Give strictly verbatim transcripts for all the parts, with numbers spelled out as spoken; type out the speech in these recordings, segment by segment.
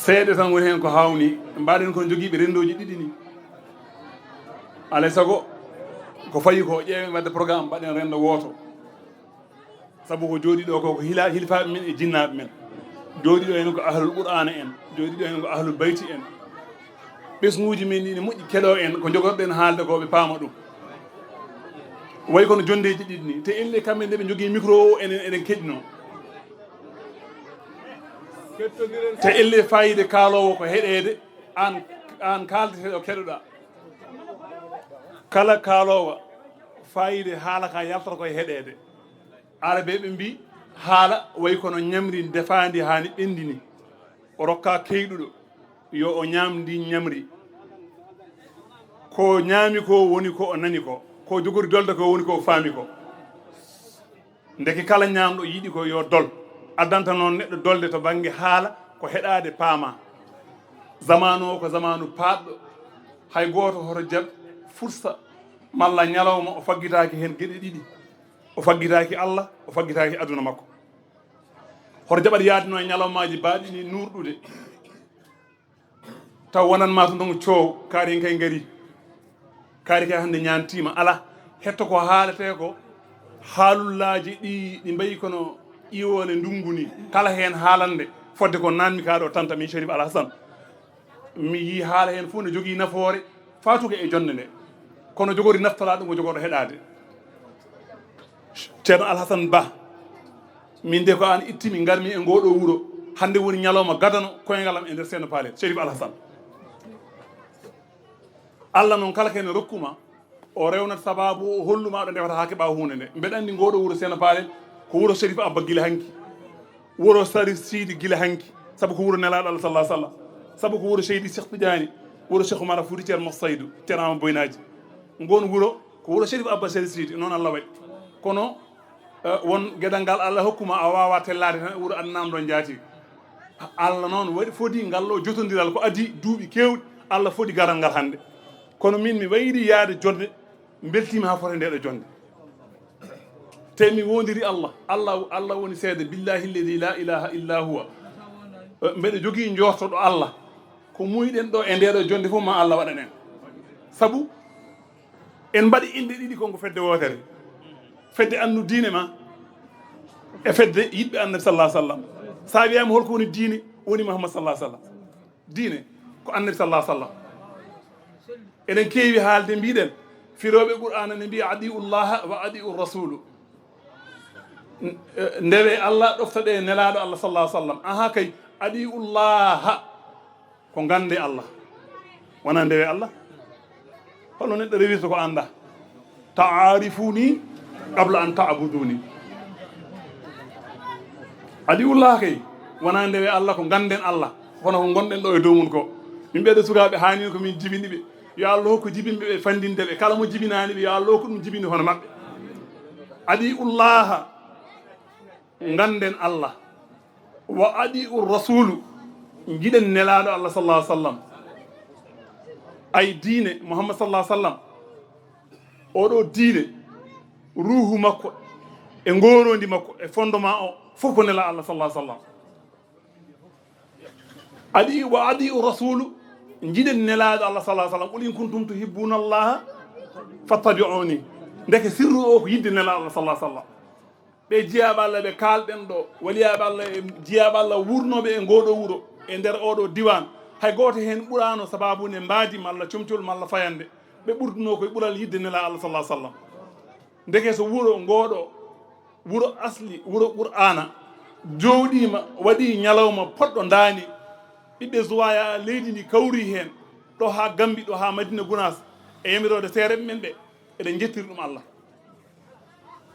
Seeɗa tan woni heen ko haawnii. Mbaɗen ko jogiiɓe renndooji ɗiɗi nii. Alaa e sago, ko fayi ko, ƴeewen waɗde programme, mbaɗen renndo wooto. Sabu ko jooɗii ɗo ko, ko hila-, hilifaaɓe men e jinnaaɓe men. Jooɗii ɗo en ko ahlul qur'aana en, jooɗii ɗo en ko ahlul bayti en. Ɓesnguuji men ɗi ne moƴƴi keɗoo en, ko njogorɗen haalde ko, ɓe paama ɗum. Wayi kono jonndeeji ɗiɗi nii. Te ellee kamɓe nde ɓe njogii micro o, enen eɗen keɗinoo. Te ellee faayiida kaaloowo ko heɗeede, aan, aan kaaldeteeɗo keɗoɗaa. Kala kaaloowo, faayiida haala ka yaltata ko e heɗeede. Aarabeeɓe mbii, haala wayi kono ñamri ndefaandi haa ni ɓenndi nii. O rokkaa keyɗuɗo, yo o ñaam ndi ñamri. Ko ñaami ko woni ko o nani ko. Ko jogori dolde ko woni ko o faami ko. Ndeke kala ñaamɗo yiɗi ko yo dol. Addanta noon neɗɗo dolde to bannge haala ko heɗaade paama. Zamaanu o ko zamaanu paaɗɗo. Hay gooto hoto jaɓ fursa malla ñalawma o faggitaaki heen geɗe ɗiɗi. O faggitaaki Allah, o faggitaaki aduna makko. Hoto jaɓat yaadino e ñalawmaaji baaɗi ni nuurɗude. Taw wonan ma to ndongo coow, kaari en kay ngari. Kaari kay hannde ñaantiima, alaa. Hetto ko haaletee ko, haalullaaji ɗi, ɗi mbayi kono iwoole ndunngu ni. Kala heen haalande, fodde ko nanmi kaa ɗo tanta min Cherif Al Hassane. Mi yii haala heen fof ne jogii nafoore, faatuka e jonnde nde. Kono jogori naftoraa ɗum ko jogorɗo heɗaade. Ceerno Alhasan Bah, min de ko aan ittimi, ngarmi e ngoo ɗoo wuro. Hannde woni ñalawma gadano koyngal am e nder Ceerno Paalel, Cherif Alhasan. Allah noon kala kene rokkuma, o rewnat sabaabu, o holluma ɗo ndewata haa keɓa huunde nde. Mbeɗa anndi ngoo ɗoo wuro Ceerno Paalel ko wuro Cherif Abba gila hanki. Wuro Cherif Sidi gila hanki. Sabu ko wuro Nelaaɗo Allah sallallahu alaihi wasallam. Sabu ko wuro Seydi Cheikh Tidiane, wuro Cheikh Oumar Fouti, Ceerno Moussa Seydou, Ceerno Amadou Boy Naji. Ngoon wuro ko wuro Cherif Abba Cherif Sidi, noon Allah waɗi. Kono, eh, won geɗal ngal Allah hokkuma, a waawaa tellaade tan, wuro adnam ɗon jaati. Allah noon waɗi, fodi ngal ɗo jotondiral ko adii duuɓi keewɗi, Allah fodi garal ngal hannde. Kono min mi wayri yaade jonnde, mbeltiima haa fota nde ɗo jonnde. Te mi woondiri Allah, Allah, Allah woni seede, billahi alladhi la ilaha illa huwa. Eh, mbeɗa jogii njorto ɗo Allah, ko muuyɗen ɗo e nde ɗo jonnde fof ma Allah waɗan en. Sabu en mbaɗi inɗe ɗiɗi, kon ko fedde wootere. Fedde anndu diine ma e fedde yiɗɓe Annabi sallallahu alaihi wasallam. Sa wiyaama holko woni diine, woni Muhammad sallallahu alaihi wasallam. Diine ko Annabi sallallahu alaihi wasallam. Eɗen keewi haalde, mbiɗen, firooɓe Qur'aana ne mbiya, "Adi'u Llaha wa adi'u Rasulu." N-, eh, ndewe Allah, ɗoftoɗe Nelaaɗo Allah sallallahu alaihi wasallam. Aha kay, "Adi'u Llaha." Ko ngannde Allah, wonaa ndewe Allah. Holno neɗɗo rewirta ko annda? "Ta'arifuni qabla an ta'buduni." Adi'u Llaha kay, wonaa ndewe Allah, ko ngannden Allah, kono ko ngonɗen ɗo e dow mum ko. Min ɓeɗo sukaaɓe, haani ko min jibini ɓe. Yo Allah hokku jibinɓe ɓe fanndinde ɓe. Kala mo jibinaani ɓe, yo Allah hokku ɗum jibinde hono maɓɓe. Adi'u Llaha, ngannden Allah. Wa adi'u Rasulu, njiɗen Nelaaɗo Allah sallallahu alaihi wasallam. Ay diine Muhammad sallallahu alaihi wasallam. Oɗo diine, ruuhu makko e ngorondi makko e fondement o fof ko Nela Allah sallallahu alaihi wasallam. Adi wa adi'u Rasulu, njiɗen Nelaaɗo Allah sallallahu alaihi wasallam. "Qul in kuntum tuhibbuna Allaha fattabi'uni." Ndeke sirru o ko yidde Nelaaɗo Allah sallallahu alaihi wasallam. Ɓe jiyaaɓe Allah ɓe kaalɗen ɗo, waliyaaɓe Allah e jiyaaɓe Allah wurnooɓe e ngoo ɗoo wuro, e nder oo ɗoo diiwaan, hay gooto heen ɓuraano sabaabu nde mbaadi malla comcol malla fayannde. Ɓe ɓurdunoo koye ɓural yidde Nelaaɗo Allah sallallahu alaihi wasallam. Ndeke so wuro ngoo ɗoo, wuro asli, wuro Qur'aana, jooɗiima, waɗii ñalawma poɗɗo ndaani, ɓiɓɓe Zuwaaya leydi ndi kawrii heen, ɗo haa Gambi, ɗo haa Madina Gunaas, e yamiroode seereɓe men ɓe, eɗen njettiri ɗum Allah.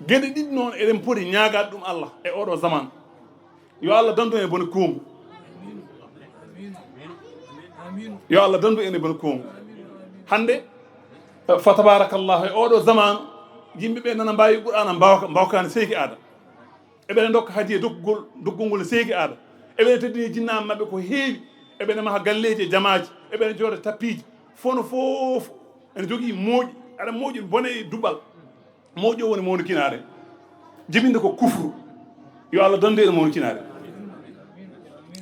Geɗe ɗiɗi noon eɗen poti ñaagaade ɗum Allah e oo ɗoo zaman. Yo Allah dandu en e bone koongu. Yo Allah dandu en e bone koongu. Hannde, eh, fa tabarakallah, e oo ɗoo zaman, yimɓe ɓe nana mbaawi Qur'aana, mbaawa-, mbaawkaani seyki aada. Eɓe ndokka hadiya dokkugol, dokkugol seyki aada. Eɓe teddini jinnaaɓe maɓɓe ko heewi. Eɓe maha galleeji e jamaaji. Eɓe jooɗa tappiiji. Fono fof ene jogii mooƴi. Aɗa mooƴi bone e duɓal. Moƴƴo woni mawnikinaare. Jibinde ko kufru. Yo Allah dandu en e mawnikinaare.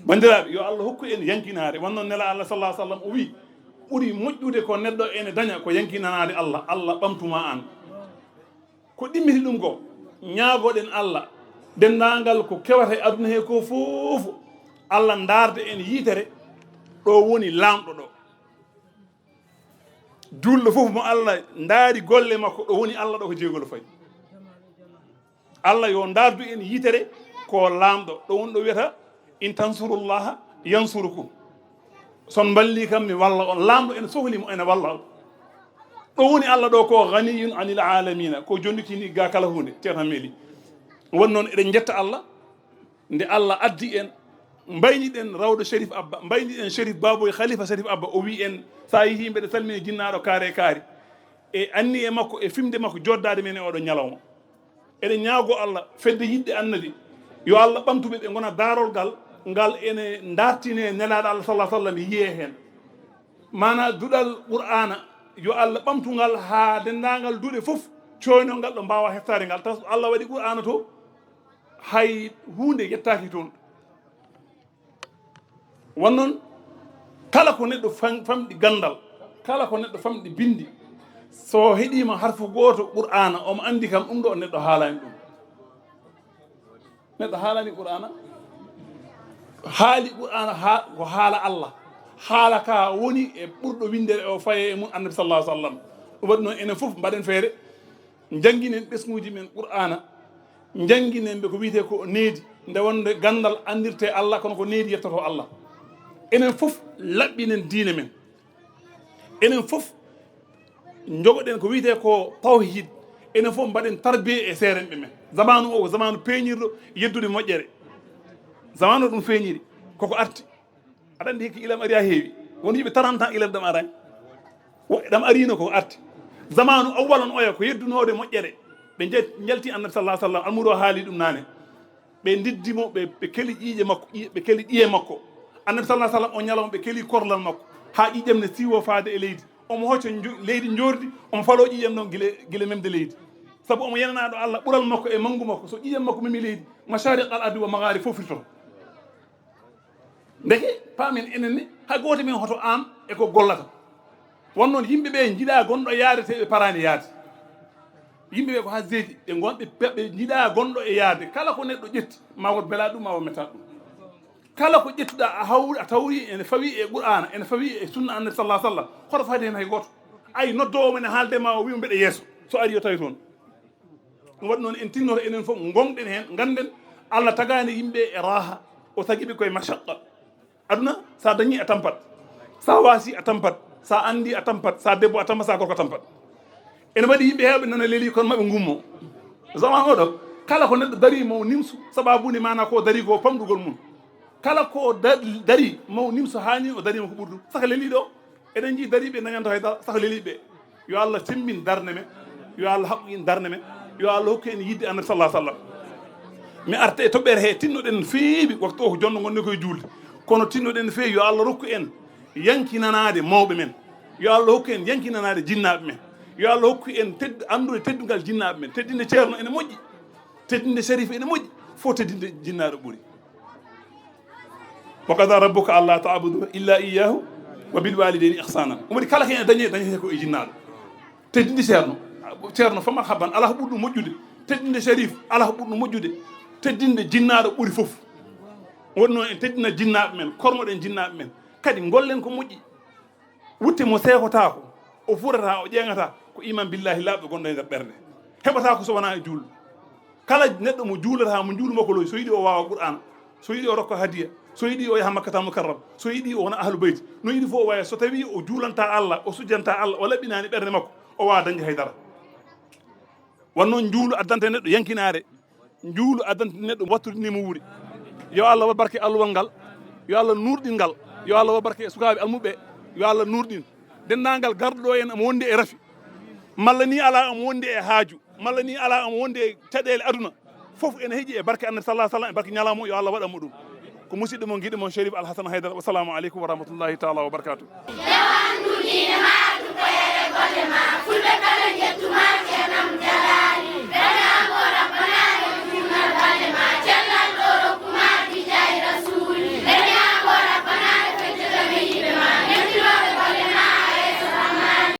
Banndiraaɓe, yo Allah hokku en yankinaare. Wonno Nela Allah sallallahu alaihi wasallam o wi, ɓuri moƴƴude ko neɗɗo ene daña ko yankinanaade Allah, Allah ɓamtuma aan. Ko ɗimmiti ɗum ko, ñaagoɗen Allah, denndaangal ko kewata e aduna he ko fof, Allah ndaarde en yitere ɗo woni laamɗo ɗo. Julɗo fof mo Allah ndaari golle makko, ɗo woni Allah ɗo ko jeegol fayi. Allah yo ndaardu en yitere ko laamɗo. Ɗo woni ɗo wiyata, "In tansurullaha yansurukum." Son mballi kam mi walla on. Laamɗo ene sohli mo, ene walla on. Ɗo woni Allah ɗo ko ghaniyun anil alamina, ko jonnitini ga kala huunde, Ceerno Meli. Won noon eɗen njetta Allah, nde Allah addi en, mbayniɗen Rawɗo Sherif Abba, mbayniɗen Sherif Baboy, Khalifa Sherif Abba, o wi en, sa yehi mbeɗa salmini jinnaaɗo kaare kaari. E anniye makko, e fimde makko, joddaade men e oɗo ñalawma. Eɗen ñaago Allah, fedde yiɗde Annabi, yo Allah ɓamtuɓe ɓe ngona daarol ngal, ngal ene ndartine Nelaaɗo Allah sallallahu alaihi wasallam yiye heen. Maana duɗal Qur'aana, yo Allah ɓamtu ngal haa denndaangal duɗe fof, coynoo ngal ɗo mbaawa heftaade ngal. Taw so Allah waɗi Qur'aana to, hay huunde yettaaki toon. Won noon, kala ko neɗɗo fam-, famɗi ganndal, kala ko neɗɗo famɗi binndi, so heɗiima harfu gooto Qur'aana, omo anndi kam ɗum ɗo neɗɗo haalaani ɗum. Neɗɗo haalaani Qur'aana, haali Qur'aana haa, ko haala Allah. Haala ka woni e ɓurɗo winndere o faye e mum Annabi sallallahu alaihi wasallam. Ɗum waɗi noon enen fof mbaɗen feere, njannginen ɓesnguuji men Qur'aana, njannginen ɓe ko wiyetee ko needi, nde wonde ganndal anndirte Allah, kono ko needi yettoto Allah. Enen fof laɓɓinen diine men. Enen fof njogoɗen ko wiyetee ko tawhid. Enen fof mbaɗen tarbiya e seerenɓe men. Zamaanu o ko zamaanu peeñirɗo yeddude moƴƴere. Zamaanu o ɗum feeñiri, koko arti. Aɗa anndi hikka ilam ari a heewi. Won yimɓe trente ans ilam ɗam arani. Wo-, ɗam arino ko arti. Zamaanu awwal on oya ko yeddunoode moƴƴere. Ɓe nje-, njalti Annabi sallallahu alaihi wasallam, almudo haali ɗum naane. Ɓe ndiddi mo, ɓe, ɓe keli ƴiiƴe makko, ƴi-, ɓe keli ƴiye makko. Annabi sallallahu alaihi wasallam o ñalawma ɓe keli korlal makko. Haa ƴiiƴam ne siiwo faade e leydi. Omo hocca njo-, leydi njoordi, omo faloo ƴiiƴam ɗon gila, gila memde leydi. Sabu omo yenanaaɗo Allah, ɓural makko e manngu makko. So ƴiiƴam makko memi leydi, mashariq al ardi wa magharib fof firtoto. Ndeke, paamen enen ne, hay gooto men hoto aan e ko gollata. Won noon yimɓe ɓe njiɗaa gonɗo yaade, te ɓe paraani yaade. Yimɓe ɓe ko haa zeedi, ɓe ngon-, ɓe, ɓe njiɗaa gonɗo e yaade. Kala ko neɗɗo ƴetti, ma wot belaa ɗum, ma wot metta ɗum. Kala ko ƴettuɗaa, a hawri, a tawri ene fawi e Qur'aana, ene fawi e sunna Annabi sallallahu alaihi wasallam, hoto fayde heen hay gooto. Ay noddoowo men e haalde ma o wi'u mbeɗa yeeso. So ari yo tawi toon. Ɗum waɗi noon en tinnoto enen fof ngonɗen heen, ngannden Allah tagaani yimɓe e raaha, o tagi ɓe koye mashaqqa. Aduna, sa dañi a tampat, sa waasi a tampat, sa anndi a tampat, sa debbo a tampat, sa gorko a tampat. Ene waɗi yimɓe heewɓe nana leli kono maɓe ngummo. Zaman oɗo, kala ko neɗɗo dari mo nimsu, sababu ni maana ko dari ko famɗugol mum. Kala ko da-, dari mo nimsu haani o dari mo ko ɓurdu. Saka leli ɗo, eɗen njii dariiɓe dañanta hay dara, saka leliiɓe. Yo Allah semmbin darnde men, yo Allah haqqin darnde men, yo Allah hokku en yiɗde Annabi sallallahu alaihi wasallam. Mi arta e toɓɓere he, tinnoɗen feewi, waktu o ko jonno ngonne koye juulde. Kono tinnoɗen feewi, yo Allah rokku en yankinanaade mawɓe men. Yo Allah hokku en yankinanaade jinnaaɓe men. Yo Allah hokku en tedd-, anndude teddungal jinnaaɓe men. Teddinde ceerno ene moƴƴi, teddinde sharif ene moƴƴi, fof teddinde jinnaaɗo ɓuri. Wa qada rabbuka alla ta'budu illa iyyahu wa bil walidayni ihsana. Ɗum waɗi kala ko ene dañe, dañete ko e jinnaaɗo. Teddinde ceerno, ceerno fa marhaban, alaa ko ɓuri ɗum moƴƴude. Teddinde sharif, alaa ko ɓuri ɗum moƴƴude. Teddinde jinnaaɗo ɓuri fof. Wonno en teddina jinnaaɓe men, kormoɗen jinnaaɓe men. Kadi ngollen ko moƴƴi. Wutte mo seekotaako, o furata, o ƴeeŋata, ko iman billahi laaɓɗo gonɗo e nder ɓernde. Heɓata ko so wonaa e juulɗo. Kala neɗɗo mo juulata, mo juulu makko loy, so yiɗi o waawa Qur'aana, so yiɗi o rokka hadiya, so yiɗi o yaha Makkatal Mukarram, so yiɗi o wona Ahlu Bayti, no yiɗi fof o waya, so tawi o juulanta Allah, o sujjanta Allah, o laɓɓinaani ɓernde makko, o waawa dañde hay dara. Won noon njuulu addanta neɗɗo yankinaare, njuulu addanta neɗɗo wattude ni mo wuuri. Yo Allah waɗ barke alluwal ngal, yo Allah nuurɗin ngal, yo Allah waɗ barke e sukaaɓe almuɓe, yo Allah nuurɗin. Denndaangal garɗo ɗo en omo wondi e rafi, malla ni alaa omo wondi e haaju, malla ni alaa omo wondi e caɗeele aduna, fof ene heƴi e barke Annabi sallallahu alaihi wasallam, e barke ñalawma o, yo Allah waɗan mo ɗum. Ko musidɗo mon, giɗo mon, Sherif Alhassane Haydara. Wassalamu aleykum wa rahmatullahi taala wa barakatuh.